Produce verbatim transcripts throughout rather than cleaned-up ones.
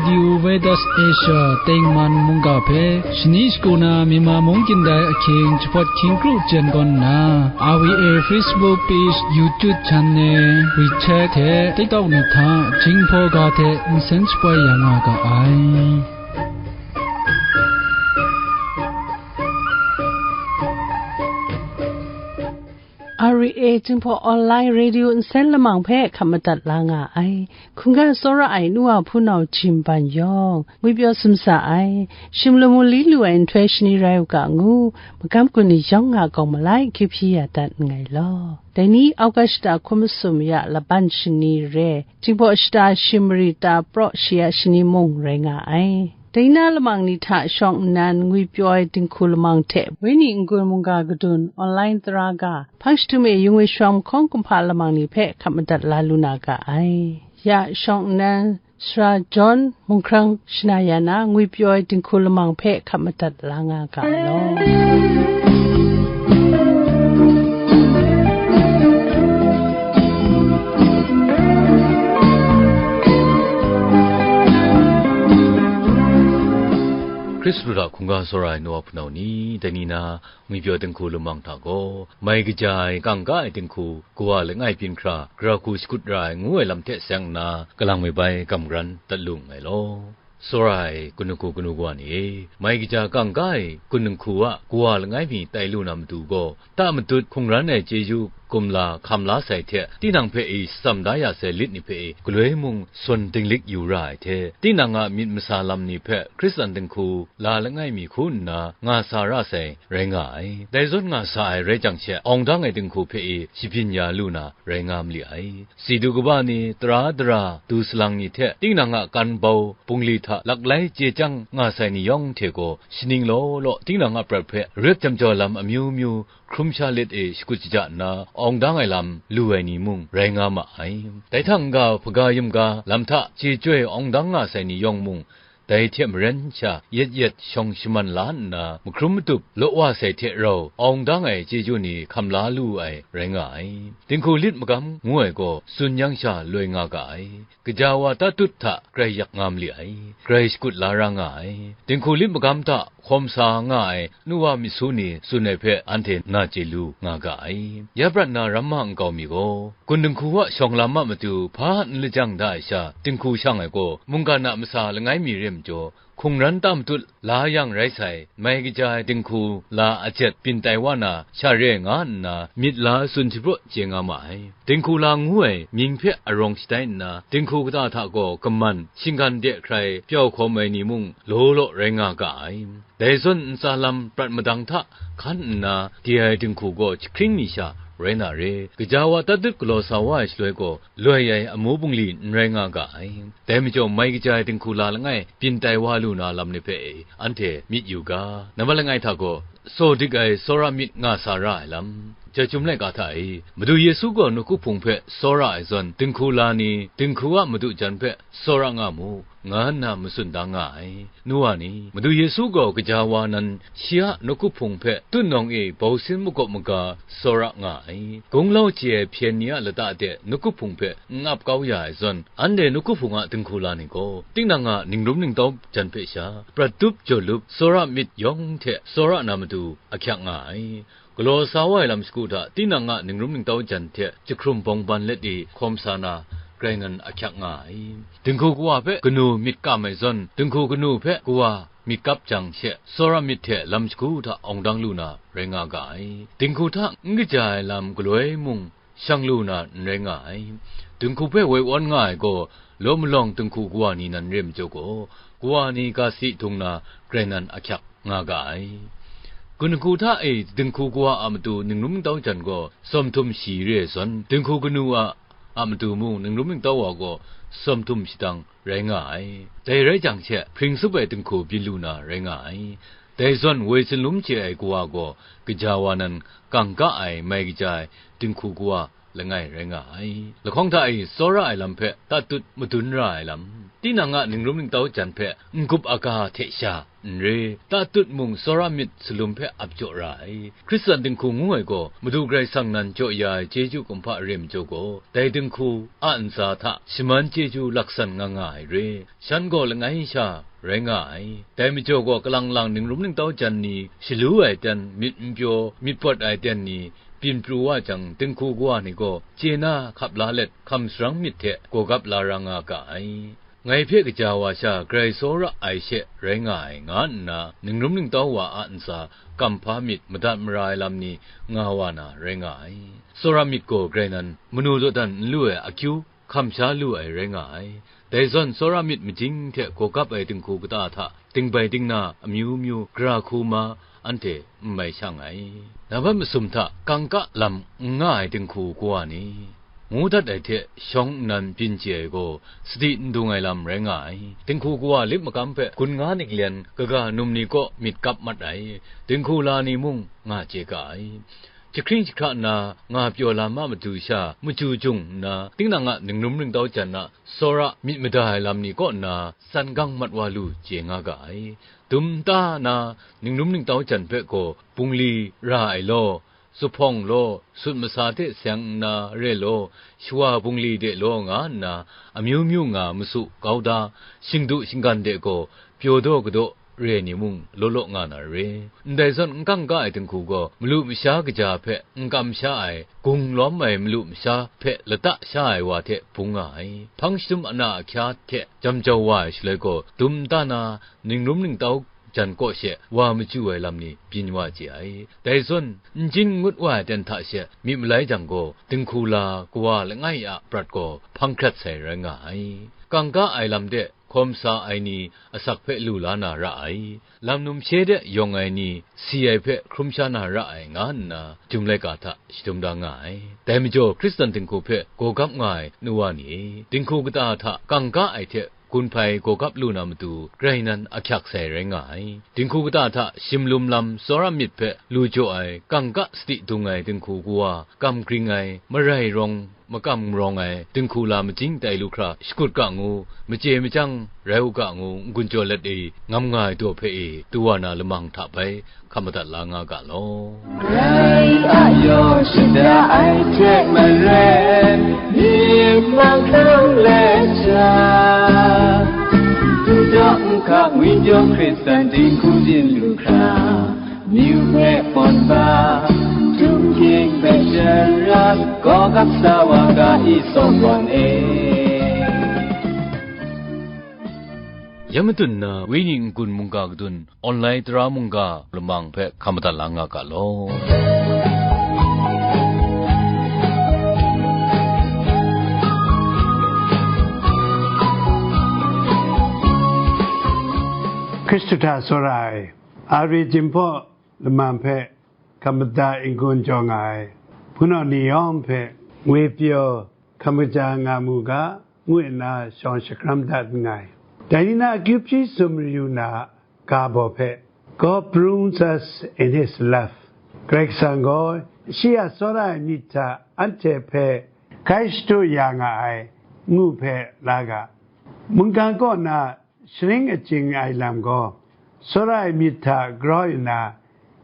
Radio Vedas Asia tengman mungga hpe shani shagu na Myanmar mung kyin dai ahkying jahpawt hkying kru jen gawn nna, R V A Facebook page, YouTube channel, WeChat hte TikTok ni hta Jinghpaw ga hte nsen shapoi ya nga ga ai. R V A Jinghpaw Online Radio nsen lamang hpe hkap madat la nga ai. Hkungga tsawra ai nu wa hpunau Jim Ban yawng, ngwipyaw sumsa ai, shim lamu li lu ai nhtoi shani rai u ga ngu, magam gun ni yawng nga kawng malai hkye hpyi ya dat nngai law. Dai ni, August shata hkun masum ya laban shani re, Jinghpaw shata shim mari ta praw shi ya shani mung rai nga ai. Dai na lamang ni hta shawng nnan ngwipyaw ai dinghku lamang hte wenyi n-gun mungga kadun online tara ga, hpang jahtum e yung ai shawng mahkawng kumhpa lamang ni hpe hkap madat la lu na ga ai. Ya shawng nnan, Sara John Mungkrang shana ya na ngwipyaw ai dinghku lamang hpe hkap madat la nga ga ai law. Hkristu hta hkungga tsawra ai nu wa hpunau ni, dai ni na, ngwipyaw dinghku lamang hta gaw, mai kaja ai, kangka ai dinghku, kawa langai byin hkra, gara hku shakut ra ai, ngu ai lam hte seng nna, kalang me bai gam garan dat lu nngai law. Tsawra ai, kanu hku kanu kawa ni e, mai kaja kangka ai, kanu hku a kawa langai mi tai lu na matu gaw, ta matut hkungran ai chyeju kumla hkam la sai hte, tinang hpe e shatsam da ya sai lit ni hpe e galoi mung sawn dinglik yu ra ai hte, tinang a myit masa lam ni hpe Hkristan dinghku la langai mi hku nna nga sa ra sai rai nga ai. Dai zawn nga sa ai rai jang she, awng dang ai dinghku hpe e shabyin ya lu na rai nga mali ai. Si du kaba ni, tara dara, du salang ni hte tinang a kan bau bungli hta laklai chye chyang nga sai ni yawng hte gaw, shaning law law tinang a prat hpe rep jam jaw lam amyu myu hkrum sha let e shakut shaja nna, awng dang ai lam lu ai ni mung rai nga ma ai. Dai hta n-ga hpaga yamga lam hta chye chyoi awng dang nga sai ni yawng mung, dai hte maren sha yet yet shawng shaman la nna, mahkrum matup law wa sai hte rau awng dang ai chyeju ni hkam la lu ai rai nga ai. Dinghku lit magam ngu ai gaw tsun yang sha loi nga ga ai. Kaja wa tatut hta grai yak nga mali ai, grai shakut la ra nga ai. Dinghku lit magam hta hkawm sa nga ai nu wa myit su ni tsun ai hpe anhte na chye lu nga ga ai. Ya prat na ramma nkau mi gaw, kun dinghku a shawng lam a matu hpa n lajang da ai sha, dinghku shang ai gaw, mungkan a masa langai mi re majaw, hkungran ta matut la yang rai sai, mai kaja ai dinghku la ajet byin tai wa na sha re nga nna, myit la tsun shapraw chye nga ma ai. Dinghku la ngu ai mying hpe arawng shatai nna, dinghku kata hta gaw kaman, shinggan de hkrai pyau hkawm ai ni mung law law rai nga ga ai. Dai zawn ntsa lam prat madang hta hkan nna di ai dinghku gaw jahkring mi sha rai na re, gaja wa tatut galaw sa wa ai shaloi gaw, loi ai amu bungli n rai nga ga ai. Dai majaw, mai kaja ai dinghku la langai byin tai wa lu na lam ni hpe e, anhte myit yu ga, nambat langai hta gaw, tsaw dik ai tsawra myit nga sa ra ai lam. Chyum laika hta e, Madu Yesu gaw nawku hpung hpe tsawra ai zawn, dinghku la ni dinghku a madu jan hpe tsawra nga mu, nga nna matsun da nga ai. Nu wa ni, Madu Yesu gaw gaja wa nan shi a nawku hpung hpe tutnawng e bausin magawp maga tsawra nga ai. Gunglau chye ai hpyen ni a lata de nawku hpung hpe n ap kau ya ai zawn, anhte nawku hpung a dinghku la ni gaw, tinang a ningrum ningtau jan hpe sha, prat dup jaw lup tsawra myit yawng hte tsawra na matu ahkyak nga ai. Galaw sa wa ai lam shagu hta, tinang a ningrum ningtau jan hte jahkrum bawng ban let e hkawm sa na, grai nan ahkyak nga ai. Dinghku kawa hpe kanu myit kam ai zawn, dinghku kanu hpe kawa myit kap jang she, tsawra myit hte lam shagu hta awng dang lu na rai nga ga ai. Dinghku hta n kaja ai lam galoi mung shang lu na n rai nga ai. Dinghku hpe woi awn nga ai gaw, law malawng dinghku kawa ni nan re majaw gaw, kawa ni ga si dung na grai nan ahkyak nga ga ai. Kun dinghku hta e dinghku kawa a matu ningrum ningtau jan gaw, tsawm htum shi re ai zawn, dinghku kanu a, a matu mung ningrum ningtau wa gaw, tsawm htum shadang rai nga ai. Dai rai jang she, hpring tsup ai dinghku byin lu na rai nga ai. Dai zawn, woi tsun lum chye ai kawa gaw, gaja wa nan kangka ai mai kaja ai dinghku kawa langai rai nga ai. Lahkawng hta e tsawra ai lam hpe tatut madun ra ai lam, tinang a ningrum ningtau jan hpe n-gup aga hte sha, n re, tatut mung tsawra myit salum hpe ap jaw ra ai. Hkristan dinghku ngu ai gaw, Madu Karai Kasang nan jaw ya ai chyeju kumhpa re majaw gaw, dai dinghku a ntsa hta shaman chyeju laksan nga nga ai re. Shan gaw langai sha rai nga ai. Dai majaw gaw, kalang lang ningrum ningtau jan ni, shalu ai ten, myit n pyaw, myit pawt ai ten ni, byin pru wa jang, dinghku kawa ni gaw chye na hkap la let, hkam sarang myit hte gawgap la ra nga ga ai. Ngai hpe kaja wa sha grai tsawra ai she rai nga ai, nga nna ningrum ningtau wa a ntsa kamhpa myit madat mara ai lam ni nga wa na rai nga ai. Tsawra myit gaw grai nan manu dawdan n lu ai akyu hkam sha lu ai rai nga ai. Dai zawn tsawra myit majing hte gawgap ai dinghku kata hta dingbai dingna amyu myu gara hku ma anhte n mai shang ai. Nambat masum hta kangka lam n nga ai dinghku kawa ni, ngu dat ai hte shawng nnan byin chye ai gaw, sadi n dung ai lam rai nga ai. Dinghku kawa lit makam hpe gun nga niklen kaga num ni kaw myit kap mat ai, dinghku la ni mung nga chye ga ai. Jahkring jahkra nna nga pyaw lam a matu sha, machyu jung nna, tinang a ningrum ningtau jan a tsawra myit mada ai lam ni kaw nna, san gang mat wa lu chye nga ga ai. Dum nta na ningrum ningtau jan hpe gaw, bungli ra ai law, zuphpawng law, sut masa hte seng nna re law, shawa bungli de law nga nna, amyu myu nga masu kau da, shingdu shinggan de gaw, pyaw daw kadaw re ni mung law law nga na re. Ndai zawn n kangka ai dinghku gaw, malu masha kaja hpe n kamsha ai, gung lawm ai malu masha hpe lata sha ai wa hte bung nga ai. Hpang shadum ana ahkya hte jam jau wa ai shaloi gaw, dum nta na ningrum ningtau jan kaw she wa machyu ai lam ni byin wa chye ai. Dai zawn, n jin n ngut wa ai ten hta she myit malai jang gaw, dinghku la kawa langai a prat gaw hpang hkrat sai rai nga ai. Kangka ai lam de hkawm sa ai ni asak hpe lu la na ra ai, lam numshe de yawng ai ni si ai hpe hkrum sha na ra ai, nga nna Chyum laika hta shadum da nga ai. Dai majaw, Hkristan dinghku hpe gawgap nga ai nu wa ni e, dinghku kata hta kangka ai hte gun hpai gawgap lu na matu, grai nan ahkyak sai rai nga ai. Dinghku kata hta shimlum lam tsawra myit hpe lu jaw ai, kangka sadi dung ai dinghku kawa, kam gring ai, marai rawng makam rawng ai dinghku la majing tai lu hkra shakut ga ngu, machye machyang rai u ga ngu n-gun jaw let i, ngam nga ai daw hpe i, tu wa na lamang hta bai hkam madat la nga ga law. Grai a yaw shada ai hte maren, myit mahkang let sha, dudaw nhka ngwipyaw Hkristan dinghku byin lu hkra, myu hpe pawn ba, htum hkying hpe shara, gaw gap sa wa ga i, Sawpawng e. Ya matun na, Wenyi n-gun mungga kadun, online tara mungga lamang hpe hkam madat la nga ga law. Hkristu hta tsawra ai, Ari Jinghpaw lamang hpe hkam madat n-gun jaw nga ai, hpunau ni yawng hpe ngwipyaw hkam kaja nga mu ga, ngu nna shawng shakram dat nngai. Dai ni na akyu hpyi sumri yu na ga baw hpe, God prunes us in his love. Karai Kasang gaw shi a tsawra ai myit hta anhte hpe hkai shadu ya nga ai, ngu hpe la ga. Mungkan kaw na sharin achyin ai lam gaw, tsawra ai myit hta grau nna,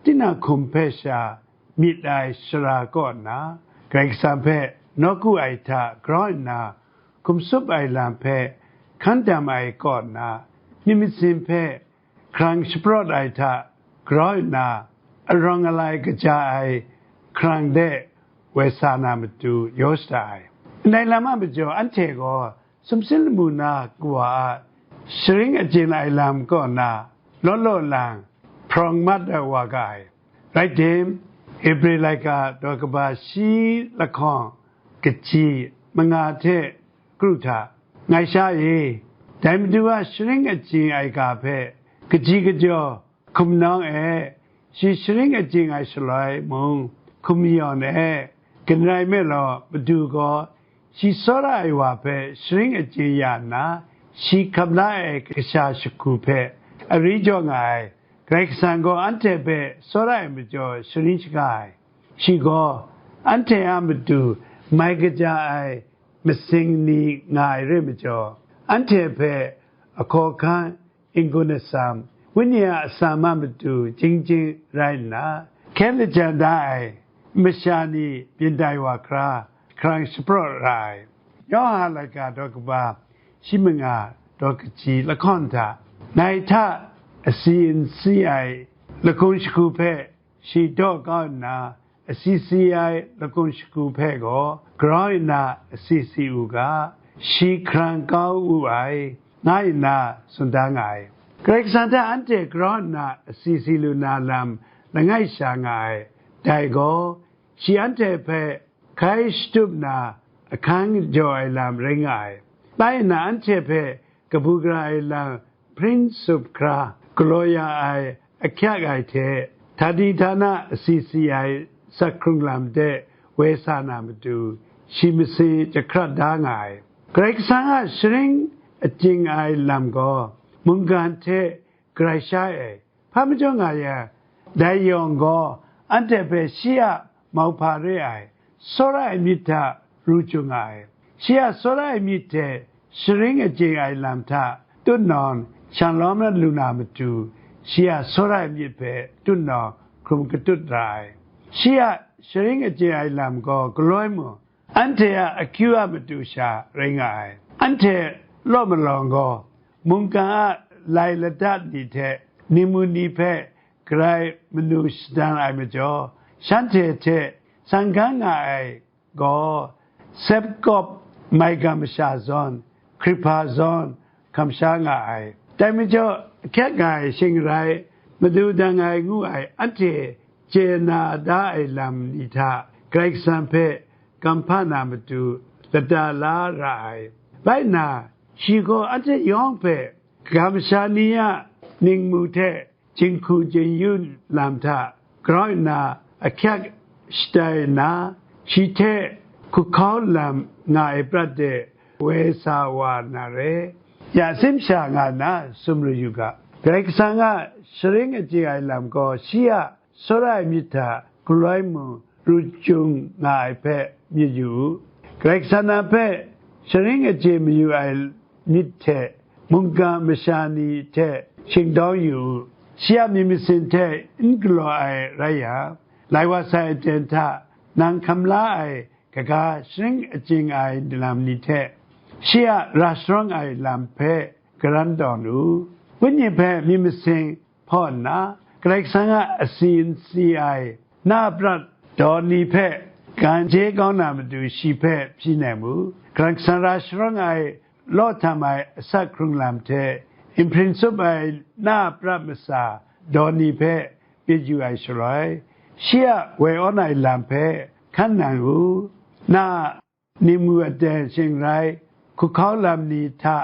tinang hkum hpe sha myit ai sara kaw nna, Karai Kasang hpe nawku ai hta grau nna, hkum tsup ai lam hpe hkan dam ai kaw nna, myit masin hpe hkrang shaprawt ai hta grau nna, arawng alai kaja ai hkrang de woi sa na matu yaw shada ai. Ndai lam a majaw, anhte gaw sumsing lamu na kawa a sharin achyin ai lam kaw na law law lang hprawng mat ai wa ga ai. Rai tim, Ebre laika daw kaba shi lahkawng kaji manga hte kru hta, ngai sha e, dai Madu a sharin achyin ai ga hpe kaji kajawng hkum nawng e, shi sharin achyin ai shaloi mung hkum yawn e, kaning rai me law, Madu gaw shi tsawra ai wa hpe sharin achyin ya nna, shi hkap la ai kasha shagu hpe ari jaw nga ai. Karai Kasang gaw anhte hpe tsawra ai majaw sharin shaga ai. Shi gaw anhte a matu mai kaja ai masing ni nga ai re majaw, anhte hpe ahkaw ahkan n-gun atsam, Wenyi a atsam a matu jing jing rai nna, hkyen lajang da ai masha ni byin tai wa hkra, hkrang shapraw ra ai. Yawhan laika daw kaba shi manga daw kaji lahkawng hta, ngai hta asi n si ai lakung shagu hpe shi daw kau nna, asi si ai lakung shagu hpe gaw grau nna asi si u ga, shi hkrang kau u ai, nga nna tsun da nga ai. Karai Kasang hta anhte grau nna asi si lu na lam langai sha nga ai, dai gaw, shi anhte hpe hkai shatup na ahkang jaw ai lam rai nga ai. Bai nna anhte hpe kabu gara ai lam hpring tsup hkra galaw ya ai ahkyak ai hte, htani htana asi si ai asak hkrung lam de woi sa na matu, shi masin jahkrat da nga ai. Karai Kasang a sharin aching ai lam gaw mungkan hte garai shai ai. Hpa majaw nga yang, dai yawng gaw anhte hpe shi a mauhpa re ai, tsawra ai myit hta ru chyung nga ai. Shi a tsawra ai myit hte sharin aching ai lam hta tutnawng shang lawm lu na matu, shi a tsawra ai myit hpe tutnawng hkrum katut ra ai. Shi a sharin aching ai lam gaw galoi mung, anhte a akyu a matu sha rai nga ai. Anhte law malawng gaw, mungkan a lai lata ni hte ningmu ni hpe garai manu shadan ai majaw, shanhte hte sanggang nga ai gaw, sepkawp maigan masha zawn, hkrihpa zawn, kamsha nga ai. Dai majaw, ahkyak nga ai shing rai, madu dang ai ngu ai, anhte chye na da ai lam ni hta Karai Kasang hpe gam hpa na matu lata la ra ai. Bai nna, shi gaw anhte yawng hpe kamsha ni a ningmu hte jinghku jin-yu lam hta grau nna ahkyak shatai nna, shi hte hkuhkau lam nga ai prat de woi sa wa na re, ya simsha nga nna sumru yu ga. Karai Kasang a sharin aching ai lam gaw shi a tsawra ai myit hta galoi mung ru chyung nga ai hpe myit yu u. Karai Kasang na hpe sharin aching mayu ai myit hte mungkan masha ni hte shingdawng yu u. Shi a myit masin hte n galaw ai rai yang, lai wa sai aten hta nang hkam la ai kaga sharin aching ai lam ni hte shi a ra sharawng ai lam hpe karan tawn u. Wenyi hpe myit masin hpaw nna, Karai Kasang a asi n si ai na a prat daw ni hpe gan je kau na matu shi hpe hpyi nem u. Karai Kasang ra sharawng ai law htam ai asak hkrung lam hte nhprin tsup ai na a prat masa daw ni hpe myit yu ai shaloi, shi a woi awn ai lam hpe hkan nang u. Na a ningmu aten shing rai, hkuhkau lam ni hta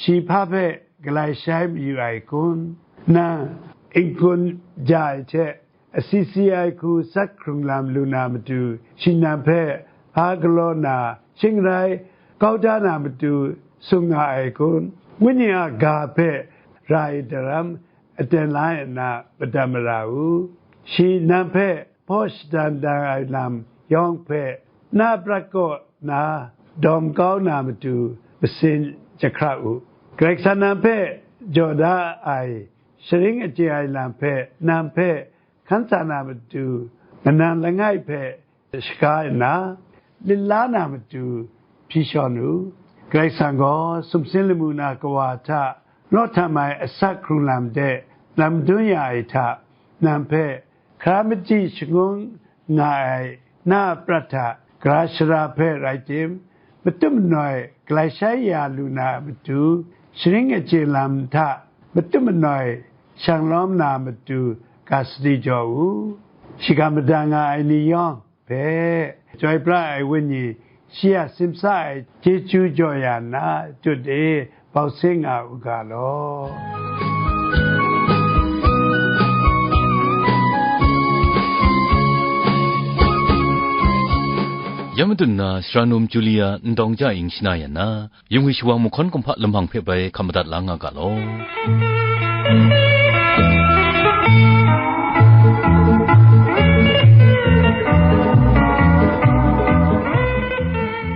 shi hpa hpe galai shai mayu ai kun? Nang n-gun ja ai hte, asi si ai hku sat hkrung lam lu na matu, shi nang hpe hpa galaw na shing rai kau da na matu sung nga ai kun? Wenyi a ga hpe ra ai daram aten la nna madat mara u. Shi nang hpe hpaw shadan dan ai lam yawng hpe na prat kaw na dawm kau na matu masin jahkra u. Karai Kasang nang hpe jaw da ai sharin aching ai lam hpe nang hpe hkan sa na matu, manang langai hpe shaga nna, lit la na matu hpyi shawn u. Karai Kasang gaw sumsing lamu na kawa hta law htam ai asak hkrung lam de lam dun ya ai hta, nang hpe hkra machyi shangun nga ai na a prat hta gara shara hpe rai tim, matut manoi galai shai ya lu na matu, sharin aching lam hta matut manoi shang lawm na matu ga sadi jaw u. Shingkang madat nga ai ni yawng hpe, Chyoi pra ai Wenyi, shi a simsa ai chyeju jaw ya nna, tut e bau sing nga u ga law. Ya matut nna, Sara Num Julia ndawng ja ing shana ya nna, Yung hwi shawang mahkawn kumhpa lamang hpe bai hkam madat la nga ga law.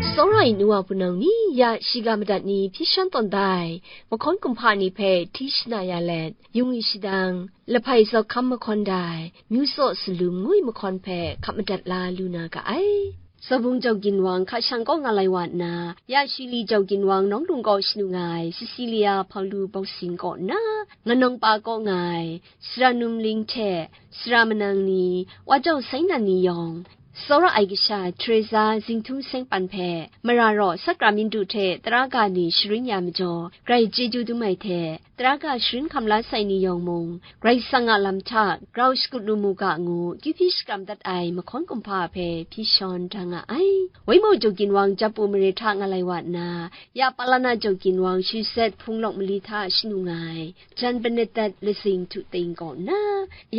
Tsawra ai nu wa hpunau ni, Ya shiga madat ni hpyi shawn tawn da ai mahkawn kumhpa ni hpe hti shana ya let, yung ai shadang, lahpai zaw hkam mahkawn da ai, myu tsaw salum ngu ai mahkawn hpe hkap madat la lu na ga ai. Sawbung jau ginwang hka shang kaw nga lai wa nna, ya shili jau ginwang nawng lung kaw shanu nga ai Cecilia Hpaulu Bawsin kaw nna, nganawng pa kaw nga ai, sara num ling hte sara manang ni, wa jau seng nan ni yawng, tsawra ai kasha Teresa Zinghtun Sengpan hpe mara raw Sakramentu hte tara ga ni sharin ya majaw, grai chyeju dum ai hte, tara ga sharin hkam la sai ni yawng mung, Karai Kasang a lam hta grau shakut lu mu ga ngu, kyu hpyi shakram dat ai mahkawn kumhpa hpe hpyi shawn da nga ai. Waimaw jau ginwang Japu mare hta nga lai wa nna, ya Palana jau ginwang Shizet Hpung Lawk Mali hta shanu nga ai, Jan Bernadette Lazing Htu Ting kaw nna,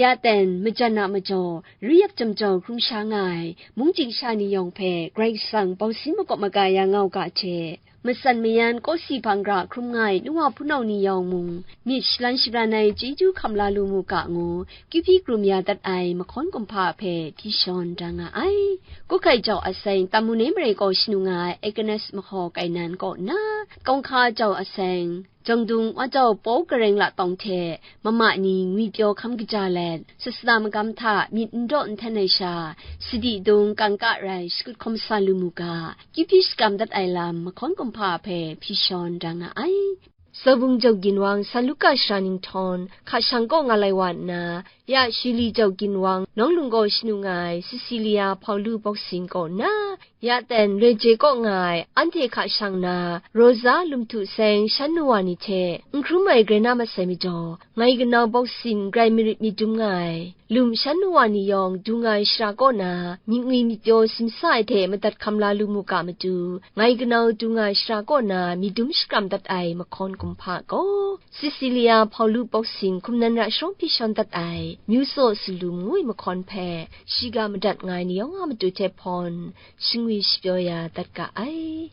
ya ten majan a majaw, ru yak jam jau hkrum sha nga ai, mung chying sha ni yawng hpe Karai Kasang bawsin makawp maga ya nga u ga hte, matsan mayan kawsi hpang gra hkrum nga ai nu wa hpunau ni yawng mung, myit shalan shabran ai chyeju hkam la lu mu ga ngu, kyu hpyi krum ya dat ai mahkawn kumhpa hpe hpyi shawn da nga ai. Kuhkai jau a seng Tamu ne mare kaw shanu nga ai Agnes Mahaw Kainan kaw nna, Kawng hka jau a seng, Jangdung wa jau Paw Gareng La Tawng hte mama ni ngwi pyaw hkam kaja let, sasana magam hta myit n daw n hten ai sha, sadi dung kangka rai shakut hkawm sa lu mu ga, kyu hpyi shakram dat ai lam mahkawn kumhpa hpe hpyi shawn da nga ai. Sawbung jau ginwang San Luka Sara Ninghtawn hka shang kaw nga lai wa nna, ya shili jau ginwang nawng lung kaw shanu nga ai Cecilia Hpaulu Bawsin kaw nna, ya ten Loi Je kaw nga ai anhte hka shang na Rosa Lum Htu Seng shan nu wa ni hte n hkrum ai grai na masai majaw, ngai kanau Bawsin grai marit myit dum nga ai. Lum shan nu wa ni yawng du nga ai shara kaw na, myit ngwi myit pyaw simsa ai hte madat hkam la lu mu ga matu, ngai kanau du nga ai shara kaw na myit dum shakram dat ai mahkawn kumhpa gaw, Cecilia Hpaulu Bawsin hkum nan ra sharawng hpyi shawn dat ai, myu tsaw salum ngu ai mahkawn hpe, shiga madat nga ai ni yawng a matu hte hpawn, shingwi shapyaw ya dat ga ai.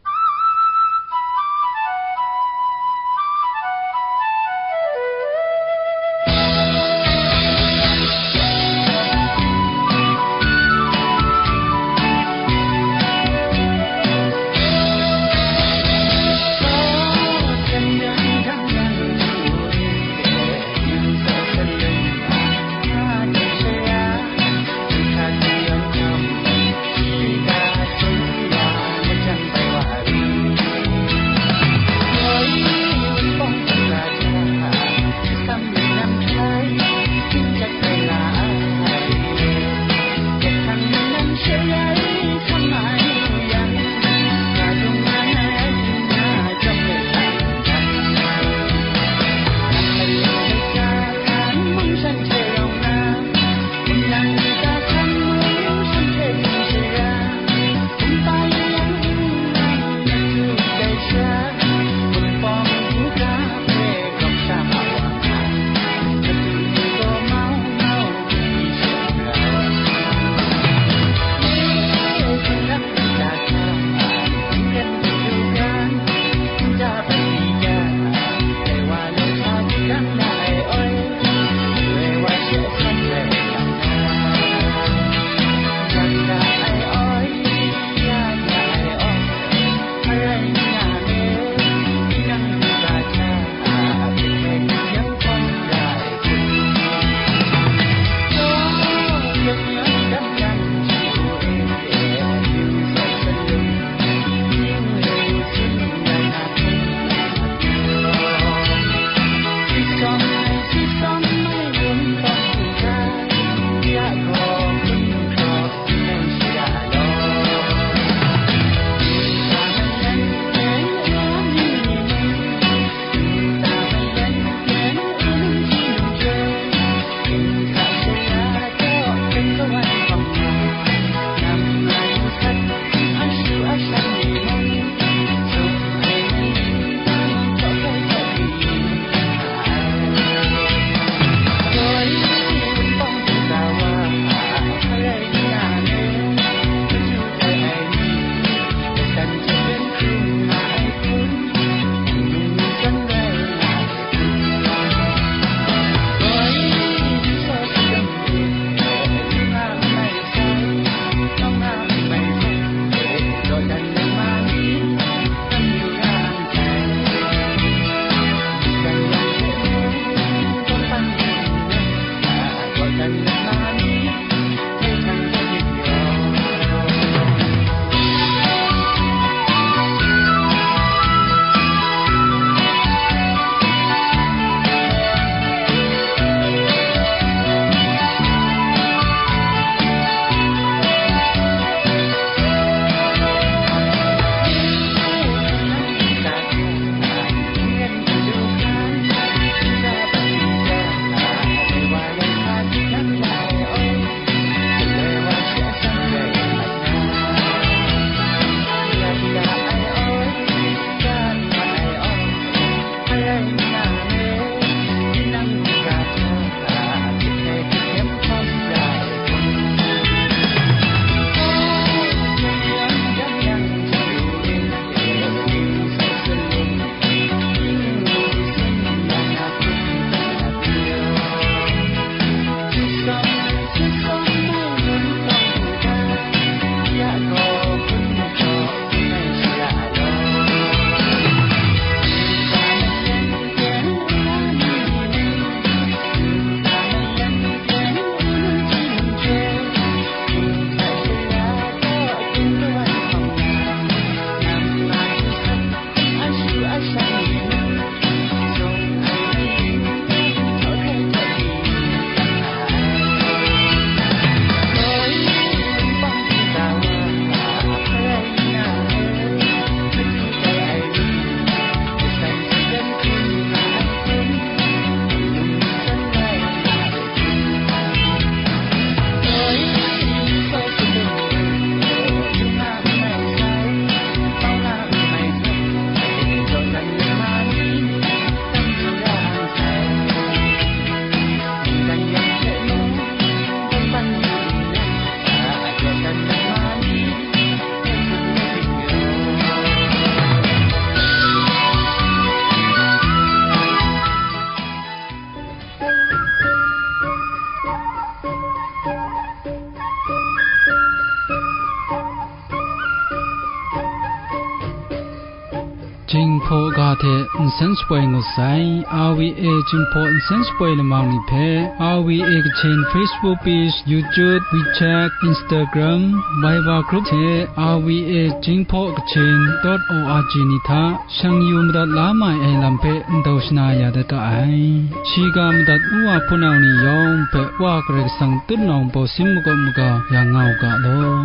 hte nsen shapoi ngut sai. R V A Jinghpaw nsen shapoi lamang ni hpe R V A Kachin Facebook page, YouTube, WeChat, Instagram, Viber group hte R V A Jinghpaw Kachin dot O R G ni hta shang yu madat la mai ai lam hpe ndau shana ya dat ga ai. Shiga madat u wa hpunau ni yawng hpe Wa Karai Kasang tutnawng bawsin magawp maga ya nga u ga law.